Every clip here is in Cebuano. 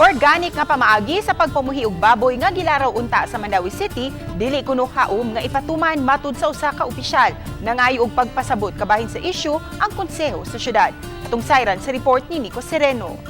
Organic nga pamaagi sa pagpamuhi og baboy nga gilaraw unta sa Mandaue City, dili kuno haom nga ipatuman, matud sa usa ka opisyal. Nangayo og pagpasabot kabahin sa isyu ang konseho sa syudad. Atong sayran sa report ni Nico Sereno.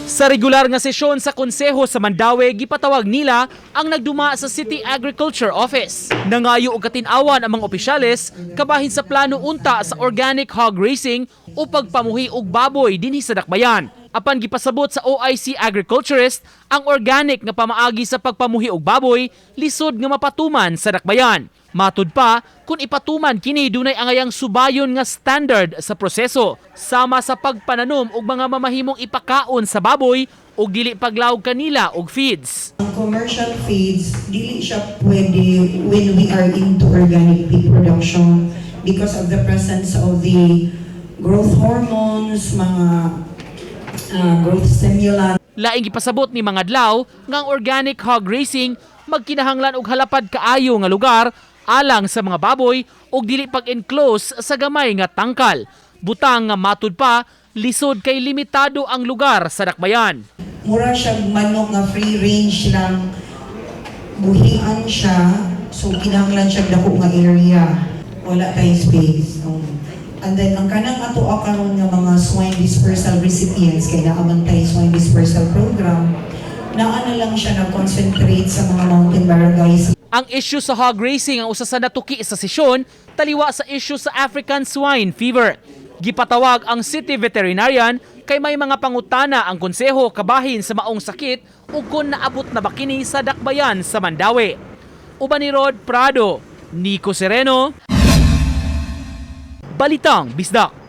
Sa regular nga sesyon sa Konseho sa Mandaue, gipatawag nila ang nagduma sa City Agriculture Office. Nangayo og katin-awan ang mga opisyales kabahin sa plano unta sa organic hog raising o pagpamuhi og baboy dinhi sa Dakbayan. Apan gipasabot sa OIC agriculturist, ang organic nga pamaagi sa pagpamuhi og baboy lisod nga mapatuman sa Dakbayan. Matud pa, kung ipatuman kini, dunay angayang subayon nga standard sa proseso sama sa pagpananom og mga mamahimong ipakaon sa baboy ug dili paglawg kanila og feeds. Ang commercial feeds, dili siya pwede when we are into organic pig production because of the presence of the growth hormones, mga growth stimulant. Laing gipasabot ni Mangadlaw nga ang organic hog raising magkinahanglan og halapad kaayo nga lugar alang sa mga baboy ug dili pag-enclose sa gamay nga tangkal. Butang nga matud pa, lisod kay limitado ang lugar sa Dakbayan. Mura siya manok nga free range lang, buhian siya, so kinahanglan siya dako nga area. Wala tay space. And then ang kanang ato karon nga mga swine dispersal recipients, kay naa man tay swine dispersal program, naa na lang siya nag-concentrate sa mga mountain barangays. Ang issue sa hog raising ang usa sa natuki sa sesyon, taliwa sa issue sa African swine fever. Gipatawag ang city veterinarian kay may mga pangutana ang konseho kabahin sa maong sakit ug kung naabot na ba kini sa Dakbayan sa Mandaue. Uban ni Rod Prado, Nico Sereno, Balitang Bisdak.